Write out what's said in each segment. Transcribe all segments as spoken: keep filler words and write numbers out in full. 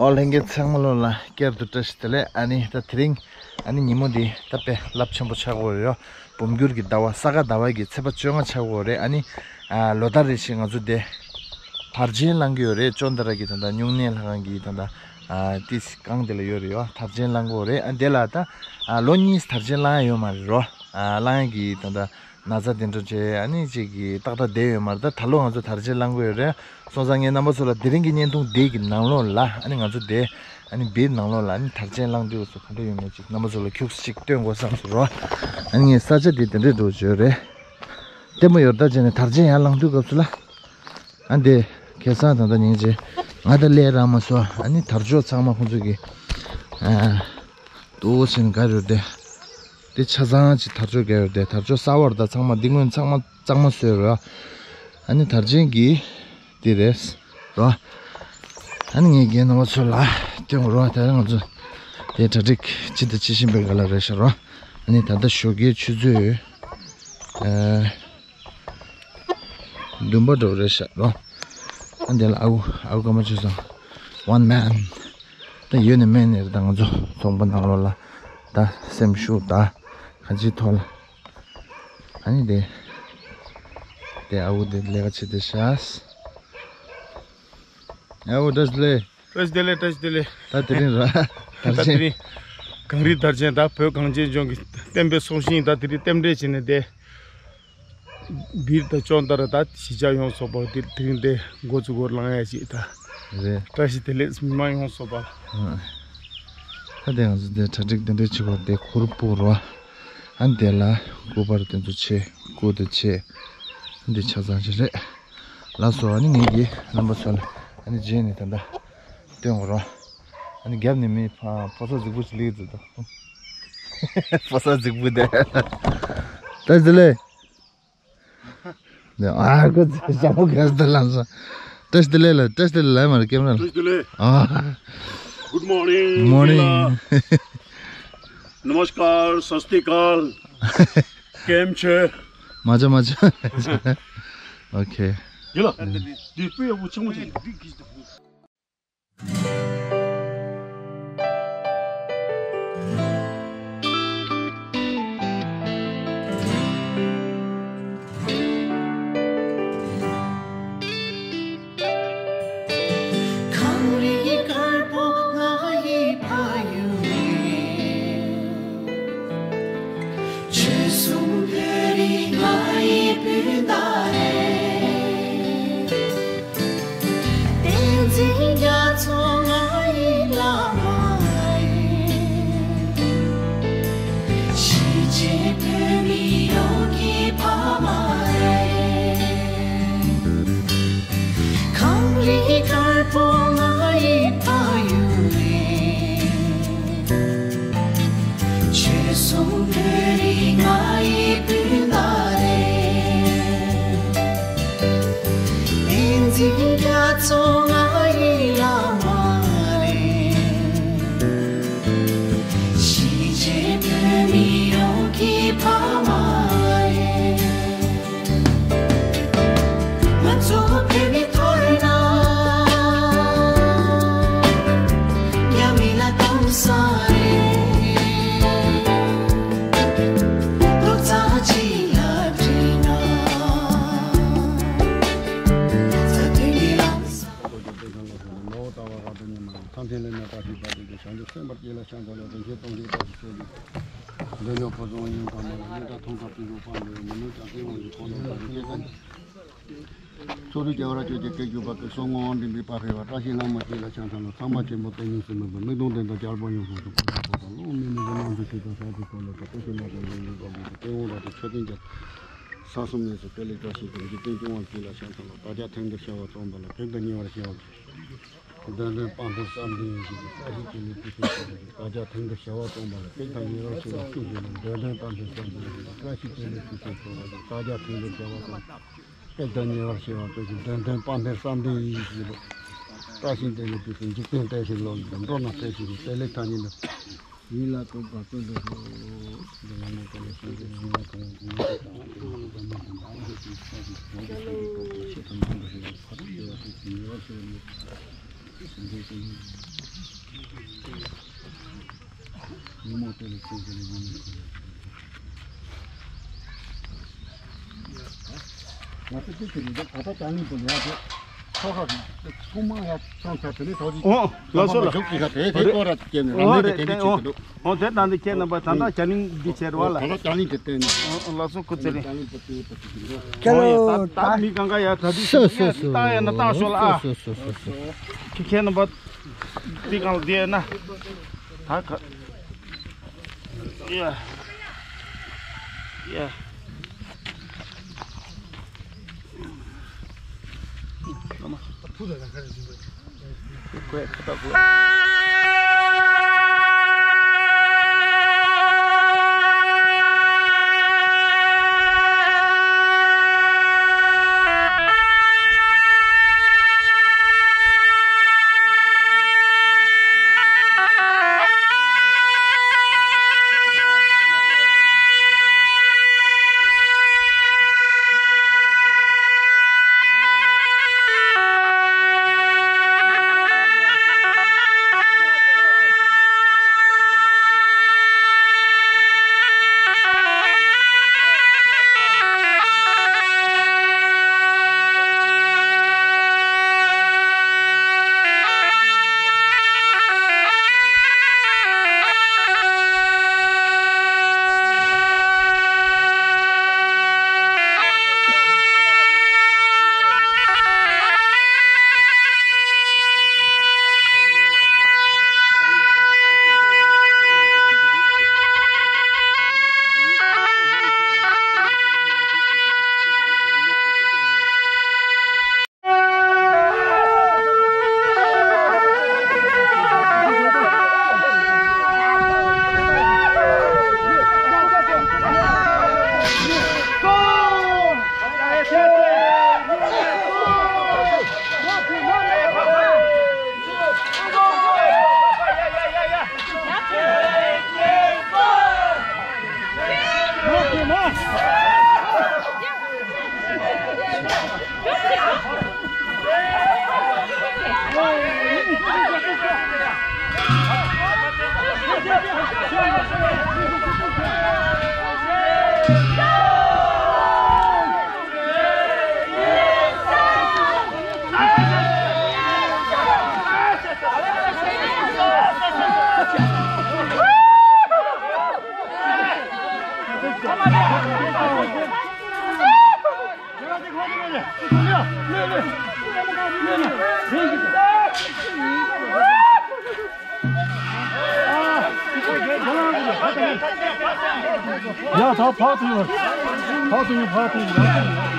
ཨོ་ལྷན་རྒྱས་ཚང་མ་ལོ་ལ་བསྐྱར་དུ་བཀྲ་ཤིས་བདེ་ལེགས། ཨ་ནི་ད་དེ་རིང་ཨ་ནི་ཉིན་མོ་འདི་ད་དཔེ་རླབས་ཆེན་པོ་ཆགས་ཀྱི་ཡོད་རེད་ཡོ། འབུམ་འགྱུར་གྱི་ཟླ་བ་ས་ག་ཟླ་བ་གི་ཚེས་པ་བཅོ་ལྔ་ཆགས་ཀྱི་ཡོད་རེད། ཨ་ནི་ཨ་ལོ་ལྟར་རེ་བཞིན་ང་ཚོ་དེ་དར་ཆེན་བསླང་གི་ཡོད་རེད། ཅོན་ཏ་ར་གི་ད་ལྟ་སྨྱུང་གནས་ལྷ་ཁང་གི་ད་ལྟ་ཨ་ཏི་སི་སྒང་དེ་ལ་ཡོད་རེད་ཡོ། དར་ཆེན་བསླང་གི་ཡོད་རེད། ཨ་དེ་ལ་ད་ཨ་ལོ་གཉིས་དར་ཆེན་བསླང་ཡ་ཡོད་མ་རེད་རོ། ཨ་བསླང་ཡ་གི་ད་ལྟ་ན་ཚ་དེ་འདྲ་བྱས་ཨ་ནི་ཅིག་གི་ཏག་ཏག་བསྡད་ཡོད་མ་རེད། ད་ད་ལོ་ང་ཚོ་དར་ཆེན་བསླང་གི་ཡོད་རེད། སོང་ཙང་ངས་རྣམ་པ་ཚོ་ལ་དེ་རིང་གི་བརྙན་ཐུང་འདི་གི་ནང་ལོགས་ལ་ཨ་ནི་ང་ཚོ་དེ་ཨ་ནི་བིར་ནང་ལོགས་ལ་ཨ་ནི་དར་ཆེན་བསླང་དུས་སུ་ག་འདྲ་ཡོད་མེད་ཅིག་རྣམ་པ་ཚོ་ལ་ཁྱུག་ཙམ་ཅིག་སྟོན་དགོས་བསམ་སོང་རོ། ཨ་ནི་ངས་ས་ཆ་འདི་དེ་འདྲའི་འགྲོ་བརྗོད་རེད། ལྟད་མོ་ཡོད་ད་བྱས་ནས་དར་ཆེན་ཡར་བསླང་དུས་སྐབས་སུ་ལ་ཨ་འདི་ཁ་སང་ད་ལྟ་ཉིན་བྱས་ང་ད་ལས་རག་མ་སོང་། ཨ་ནི་དར་ལྕོག་ཚང་མ་ཁོང་ཚོ་གི་ཨ་ཏོག་ཙམ་ག་རེ་རེད། དེ་ཆ་ཚང་ཅིག་དར་ལྕོག་རྒྱག་ཡོད་དེ། དར་ལྕོག་གསར་པ་རེད། ད་ཚང་མ་འདི་སྔོན་ཚང་མ་གཙང་མ་བཟོས་རོ། ཨ་ནི་དར་ཆེན་གྱི་འདི་རེད་རོ། ཨ་ནི་ངས་རྒན་རྣམ་པ་ཚོ་ལ་སྟོན་རོ། དེ་རིང་ང་ཚོ་དེ་གྲ་སྒྲིག་ཅི་དང་ཅི་བཞིན་པའི་སྒང་ལ་རེད་ཤག་རོ། ཨ་ནི་ད་ལྟ་ཞོགས་ཀའི་ཆུ་ཚོད་ཨ་བདུན་པ་འདྲ་བོ་རེད་ཤག་རོ། ཨ་འདི་ལ་ཨའུ་ཨའུ་ཀ་མ་ཆུ་སང་ཝན་མན། ད་ཡོད་ནི་མེད་ནི་རེད། ད་ང་ཚོ་ཚོང་པ་ནང་ལོགས་ལ་ད་སེམས་ཤུགས་ད་གང་ཅིའི་ཐོག་ལ། ཨ་ནི་དེ་དེ་ཨའུ་དེ་ལས་ཀ་བྱེད་དེ་ཤག་ཨའུ་བཀྲ་ཤིས་བདེ་ལེགས། བཀྲ་ཤིས་བདེ་ལེགས། བཀྲ་ཤིས་བདེ་ལེགས། ད་དེ་རིང་ར་ད་དར་དེ་ཆེན་རིང་གངས་རི་དར་ཆེན་ད་བོད་གངས་ཅན་ལྗོངས་ཀྱི་བསྟན་པའི་སྲོག་ཤིང་ད་དེ་རིང་རྟེན་འབྲེལ་བྱས་ནས་བསྡད། བིར་དང་ཅོན་ཏ་ར་ད་གཞིས་ཆགས་ཡོངས་སུ་རྫོགས་པ་དེ་དེ་རིང་དེ་འགོ་ཚུགས་སྐོར་ལངས་ཡ་ཞིག་ད་རེད། བཀྲ་ཤིས་བདེ་ལེགས། མི་མང་ཡོངས་སུ་རྫོགས་པ། ཨ་ད་དེ་ང་ཚོ་དེ་གྲ་སྒྲིག་དེ་འདྲ་བྱེད་དགོས་དེ་གུར་ཕུབ་རོ། ཨ་འདི་ལ་སྐུ་པར་དེ་ཚོ་ཆེ་སྐུ་དེ་ཆེ་འདི་ཆ་ཚང་ཞིག་རེད། ལགས་སོ། ཨ་ནི་ངེད་ཀྱི་རྣམ་པ་ཚོ་ལ་ཨ་ནི་རྗེས་ནས་ད་ལྟ་སྟོན་དགོས་རོ། ཨ་ནི་རྒྱབ་ནས་མི་ཕ་ཕོ་གསར་རྫིག་པོ་ཞིག་སླེབས་འདུག་ད། ཕོ་གསར་རྫིག་པོ་དེ། བཀྲ་ཤིས་བདེ་ལེགས། ནས་ཨ་ཁོ་ཚོ་ཞྭ་མོ་ག་ཚོད་ལངས་སོང་། བཀྲ་ཤིས་བདེ་ལེགས་ལ། བཀྲ་ཤིས་བདེ་ལེགས་ལ་མར་ཀེམ་ར་ལ། བཀྲ་ཤིས་བདེ་ལེགས། ཨ། Good morning. Morning. Namaskar, Sat Sri Akal. Kem che? མ་ཆོ་མ་ཆོ། ཨོ་ཁེ། ཡིན་ལ། འདི་སྤུས་ཡག་པོ་ཆེན་མོ་ཆེ། ཁམས་རིགས་དཀར་པོ་ང་ཡི་ཕ་ཡུལ་རེད། ཆོལ་གསུམ་བོད་རིགས་ང་ཡི་སྤུན་ཟླ་རེད། བསྟན་འཛིན་རྒྱ་མཚོ་ང་ཡི་བླ་མ་རེད། གཞིས་བྱེས་བོད་མི་ཡོངས་ཀྱི་ཕ་མ་རེད། ཁམས་རིགས་དཀར་པོ་ང་ཡི་ཕ་ཡུལ་རེད། ཆོལ་གསུམ་བོད་རིགས་ང་ཡི་སྤུན་ཟླ་རེད། བསྟན་འཛིན་རྒྱ་མཚོ་ང་ཡི་བླ་མ་རེད། གཞིས་བྱེས་བོད་མི་ཡོངས་ཀྱི་ཕ་མ་རེད། ང་ཚོ་བོད་མི་ཐོར་ན་རྒྱ་མི་ལ་གཏོང་ས་རེད། རྡོག་རྩ་གཅིག་ལ་བསྒྲིལ་ན་རྩ་དོན་གྱི་ལམ་བཟང་། ནོ་ཏ་བ་ར་ཏ་ཉི་མ། ཚངས་ཐིག་ལེ་ན་བཀྲ་ཤིས་པ་དེ་གི་བྱང་ཆུབ་སེམས་དཔའ་དཀྱིལ་ལ་ཤར་འགྲོ་ལ་རིན་ཆེན་སྟོང་གི་བཀྲ་ཤིས་ཤོད་དེ། འདོད་ཉོན་ཕུན་སུམ་ཡིན་ཐ་མ་ལ་གཉེན་དྲག་ཐུགས་དམ་བརྟུལ་ཞུགས་སྤངས་ཏེ་མི་ནུབ་བྱང་སེམས་དབང་གི་འཁོར་ལོ་བརྒྱ་རེ་བརྒྱ་བརྟན། ཕྱོགས་དུས་རྒྱལ་བ་རབ་རྒྱས་ཀྱི་སྐུ་སྐྱོབ་པ། སྐུ་གསུང་ངོ་བོ་འདྲེན་པའི་དཔལ་འཕེལ་བ། བཀྲ་ཤིས་ལྷ་མོ་དཀྱིལ་ལ་ཤར་ཐང་ལ། ཚངས་པ་ཆེན་པོ་དེ་ཉིད་སུ་མེད་པ། མིག་སྟོང་ལྡན་དང་རྒྱལ་པོ་ཡོངས་སུ་རྫོགས་པ། ལྷ་ཚོགས་དང་ཀླུ་མོ་མི་མི་ཀྱི་དབང་དུ་བྱས་པ། ས་དེ་ཀུན་ལ་གྲགས་པའི་ཤིང་ནགས་དང་རི་ལུང་དག་པའི་སྟེང་འོག་རབ་ཏུ་མཆོད་རྟེན་བརྒྱ། ས་གསུམ་གནས་སུ་ཏེ་ལེ་བཀྲ་ཤིས་ཤོག་འཇིག་རྟེན་སྐྱོང་བ་དཀྱིལ་ལ་ཤར་ཐང་ལ། བདག་ཅག་དོན་འདིར་བྱ་བ་རྩོམ་པ་ལ། བགེགས་དང་ཉེ་བར་བྱེད་པ་དཀོན། གདོན་འདྲེན་དཔལ་འཕེལ་བསམ་གཏན་ཡེ་ཤེས་ཀྱིས། བཀྲ་ཤིས་བདེ་ལེགས་ཕུན་སུམ་ཚོགས་པ་ཡི། བདག་ཅག་དོན་འདིར་བྱ་བ་རྩོམ་པ་ལ། བགེགས་དང་ཉེ་བར་བྱེད་པ་ཀུན་ཞི་ལ། གདོན་འདྲེན་དཔལ་འཕེལ་བསམ་གཏན་ཡེ་ཤེས་ཀྱིས། བཀྲ་ཤིས་བདེ་ལེགས་ཕུན་སུམ་ཚོགས་པ་ཡི། བདག་ཅག་དོན་འདིར་བྱ་བ་རྩོམ། བགེགས་དང་ཉེ་བར་བྱེད་པ་ཀུན་ཞི། གདོན་འདྲེན་དཔལ་འཕེལ་བསམ་གཏན་ཡེ་ཤེས་ཀྱིས། བཀྲ་ཤིས་བདེ་ལེགས་ཕུན་སུམ། འཇིག་རྟེན་བདེ་ཞིང་ལོག་ལྟ། འགྲོ་རྣམས་བདེ་ཞིང་ཏེ་ལེ་ཐ་སྙད་འདི། ཡིད་ལ་བཏུམས་པ་ཀུན་ཏུ་ཤོག་འདི་ལ་ནི་ཀུན་ནས་བྱང་ཆུབ་སེམས་དཔའི་ཐུགས་དམ་པ་དང་། ཆེས་ཐ་མ་འདི་ཞིག་ཕ་རོལ་ཏུ་ཕྱིན་པ་ཞིག་ཉེ་བར་ཞི་བ་ཉིད། ཨོ། ལགས་སོ་ལགས། ཨོ་རེད་དེ། ཨོ། ཨོ་དེ་ད་འདི་ཁྱེད་རྣམ་པ་ད་ལྟ་ཇ་ལིང་འདི་བྱས་རེད་བ་ལ། ཨོ་ལགས་སོ་སྐུ་ཚེ་རིང་། ཨོ་ཡ་ད་ད་མི་གང་ག་ཡ་ད་འདི་ཞིག་ཡ་ད་ཡ་ན་ད་ཤོ་ལ་ཨ། ཁྱེད་ཁྱེད་རྣམ་པ་འདི་གང་ལ་འདི་ཡ་ན་ད་ག་ཡ་ཡ། ཡ་ད་ཕར་ཐོན་ཡོང་། ཕར་ཐོན་ཡོང་། ཕར་ཐོན་ཡོང་།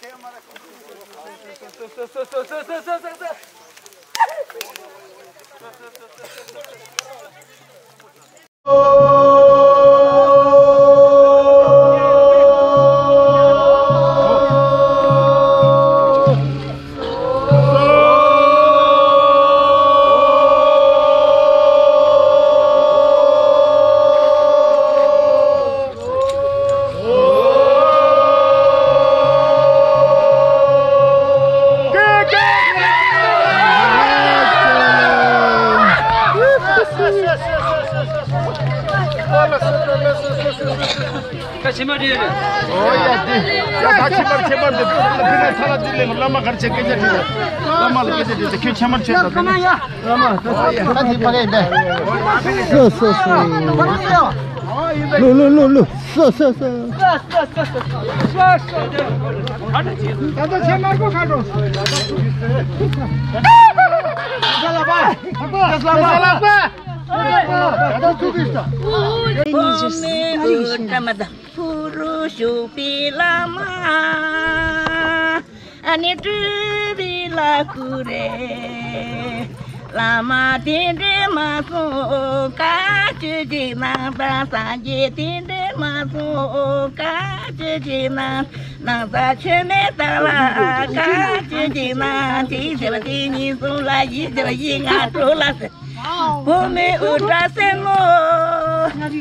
ད་ཕྱི་མ་རེད། ཨོ་ཡ་དེ། ཡ་ད་ཕྱི་མར་ཁྱད་པར་འདུག་ཕི་ནས་ཚ་ལ་དུས་ལེན་བླ་མ་གར་ཆེ་སྐད་ཆ་དྲིས། བླ་མ་ལ་སྐད་ཆ་དྲིས། ཁྱོད་ཕྱི་མར་ཆེ་ད་དེ་ནས། བླ་མ་ད་ད་དེ་ཕ་གི་འདྲ། སོ་སོ་སོ། ལུ་ལུ་ལུ་ལུ། སོ་སོ་སོ། ད་ད་ཆེ་མར་གོ་ཁ་འགྲོ། ད་ལ་པ། ད་ལ་པ། ཕུ་རུ་ཞུགས་པའི་བླ་མ། ཨ་ནི་སྤྲུལ་པའི་ལྷ་སྐུ་རེད། བླ་མ་དེ་འདྲས་མ་གསུངས་བཀའ་ཆོས་ཅིག་གནང་དང་། སངས་རྒྱས་དེ་འདྲས་མ་གསུངས་བཀའ་ཆོས་ཅིག་གནང་། ནང་ཚ་ཆོས་མེད་དག་ལ་བཀའ་ཆོས་ཅིག་གནང་། གཅིག་བྱས་པ་གཅིག་གཉིས་གསུམ་ལ། བཞི་བྱས་པ་བཞི་ལྔ་དྲུག་ལ་ཟེར། བུ་མོའི་དབུ་སྐྲ་སེར་མོ།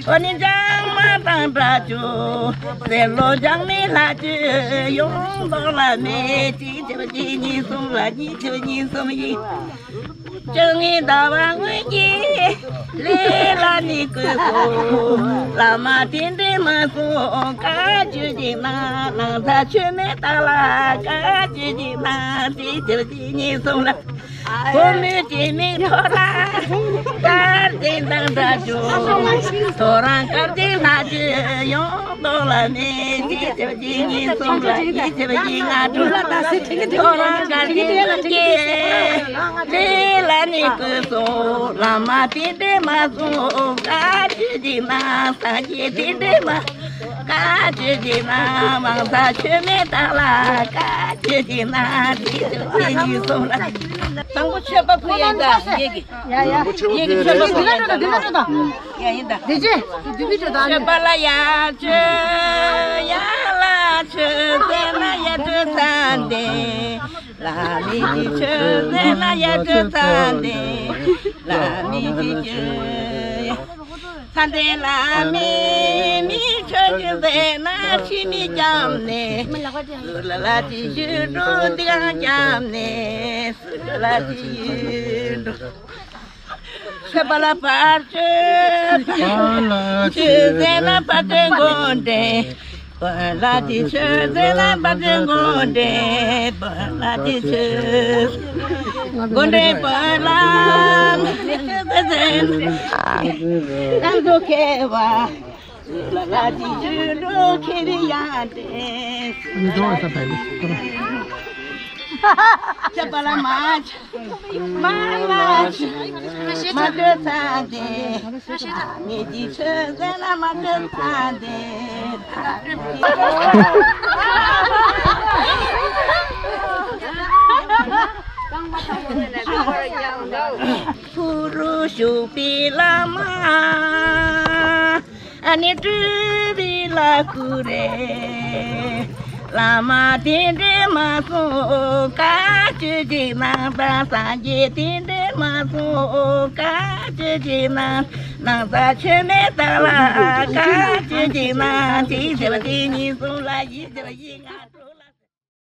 ཨོ་ནི་འཇང་མ་དང་འདྲ་བྱུང་། སེར་ལོ་འཇང་མའི་ལྷ་ཆོས་ཡོང་མདོག་ལ་མེད། གཅིག་བྱས་པ་གཅིག་གཉིས་གསུམ་ལ། གཉིས་བྱས་པ་གཉིས་གསུམ་བཞི། བཅོ་ལྔའི་ཟླ་བ་སྔོན་གྱི་ལས་ལ་ནི་བཀོད་སོང་། བླ་མ་དེ་འདྲས་མ་གསུངས་བཀའ་ཆོས་ཅིག་གནང་། ནང་ཚ་ཆོས་མེད་དག་ལ་བཀའ་ཆོས་ཅིག་གནང་། གཅིག་བྱས་པ་གཅིག་གཉིས་གསུམ་ལ། བུ་མོའི་སྐྱེ་མིང་ཐོ་རངས་སྐར་ཆེན་དང་འདྲ་བྱུང་། ཐོ་རངས་སྐར་ཆེན་ལྷ་ཆོས་ཡོང་མདོག་ལ་མེད། གཅིག་བྱས་པ་གཅིག་གཉིས་གསུམ་ལ། གཉིས་བྱས་པ་གཉིས་ལྔ་དྲུག་ལ། ད་སེ་ཁྲིད་ཀྱི་ཐོ་རངས་སྐར་ཆེན་ལྷ་ཆོས་ལས་ལ་ནི་བཀོད་སོང་། བླ་མ་དེ་འདྲས་མ་གསུངས་བཀའ་ཆོས་ཅིག་གནང་། སངས་རྒྱས་དེ་འདྲས་མ་བཀའ་ཆོས་ཅིག་གནང་། མང་ཚ་ཆོས་མེད་དག་ལ་བཀའ་ཆོས་ཅིག་གནང་། གཅིག་བྱས་པ་གཅིག་གཉིས་གསུམ་ལ། དང་པོ་མཆོད་པ་ཕུལ་ཡ་ཡིན་ད། ཡ་ཡ། ཡ་ཡ། ཡ་ཡ། མཆོད་པ་ཕུལ་ཡ་ཡིན་ད། ཡ་ཡིན་ད། དེ་རྗེས་དུ་བི་ཏྲ་དང་། མཆོད་པ་ལ་ཡ་མཆོད། ཡ་ལ་མཆོད་ཟེར་ན་ཡ་མཆོད་ཚར་འདི། ལ་མི་གི་མཆོད་ཟེར་ན་ཡ་མཆོད་ཚར་འདི། ལ་མི་གི་མཆོད། ཚ་འདི་ལ་མི་མི་མཆོད་ཀྱི་ཟེར་ན་ཕྱི་མི་བསྐྱབས་ནས། ལ་ལ་ཅི་ཞུ་འགྲོ་འདི་གང་བསྐྱབས་ནས། ལ་ཅི་ཞུ་འགྲོ། མཆོད་པ་ལ་བར་ཆོད། ཆོད་ཟེར་ན་བར་ཆོད་མགོ་འདྲེན། བོན་ལ་དེ་ཆོད་ཟེར་ན་བར་ཆོད་མགོ་འདྲེན། བོན་ལ་དེ་ཆོད། མགོ་འདྲེན་བོན་ལ་མི་ཆོད་ཟེར་ན། གཏམ་དུ་ཁེལ་བ། ལ་ལ་དེ་ཆོད་འགྲོ་ཁེལ་བའི་ཡང་འདྲེན། མཆོད་པ་ལ་མ་ཆོད། མ་ལ་ཆོད། མ་ཆོད་ཚར་འདི། མི་དེ་ཆོད་ཟེར་ན་མ་ཆོད་ཚར་འདི། ཕུ་རུ་ཞུགས་པའི་བླ་མ། ཨ་ནི་སྤྲུལ་པའི་ལྷ་སྐུ་རེད། བླ་མ་དེ་འདྲས་མ་གསུངས་བཀའ་ཆོས་ཅིག་གནང་དང་། སངས་རྒྱས་དེ་འདྲས་མ་གསུངས་བཀའ་ཆོས་ཅིག་གནང་། ནང་ཚ་ཆོས་མེད་དག་ལ་བཀའ་ཆོས་ཅིག་གནང་། གཅིག་བྱས་པ་གཅིག་གཉིས་གསུམ་ལ། བཞི་བྱས་པ་བཞི་ལྔ་དྲུག